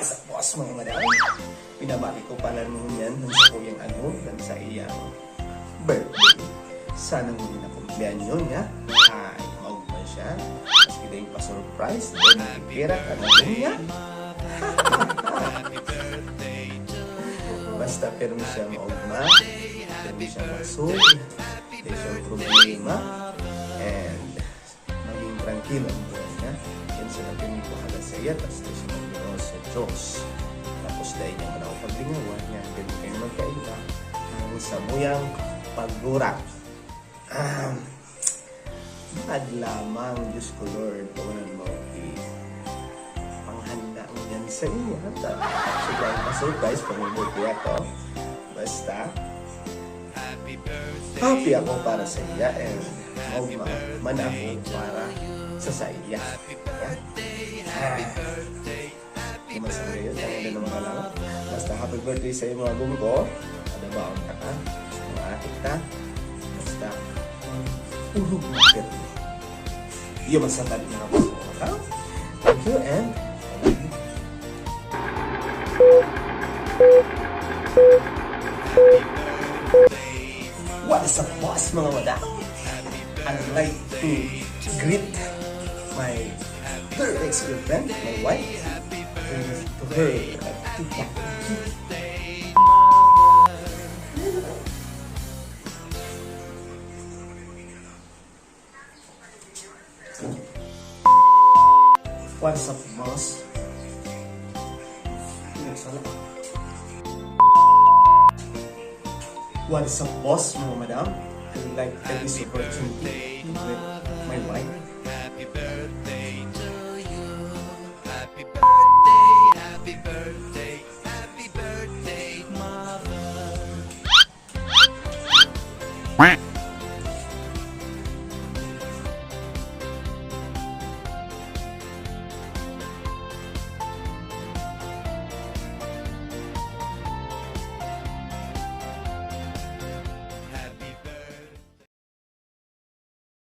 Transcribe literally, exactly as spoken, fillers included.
Sa boss, mga madam, pinabati ko pala ngunyan ang sakuyang ano, dan sa iyang birthday. Sana ngunyan na kumpleanyo niya ay maugma siya. Maski dai pa-surprise, dai magpipira, ano niya? Basta pirmi siya maugma, pirmi siya masud, dai siya problema, and maging trangkilo ang buhay niya. Yan sa labi ni Kuhala sa iya, tas di siya magduro sa Diyos. Tapos dai niya man ako paglingawan, yan din kayo magkaiba ang samuyang pagdurak. Ah, maglamang, Diyos ko, Lord, tawanan mo, i-, panghanda mo yan sa iyo, ha? Sobra pa surprise, pamibot niya to. Basta, happy ako para sa iya, and maugma man ako para sa saiya. Yeah? Ah. Di man sa ngayon, ang ganda ng mga langaw. Basta happy birthday sa iyo, mga gumbo. Padabaon ka ka, mga atik ka. Basta, ulog na birthday. Iyo, masatad na ako sa mga tao. Thank you and I love you. What is up, boss, mga madam? I'd like to greet my third ex-girlfriend, my wife, to her. What's up, boss? Ay, sala. What's up, boss, mga madam? I'd like to take this opportunity to greet my wife.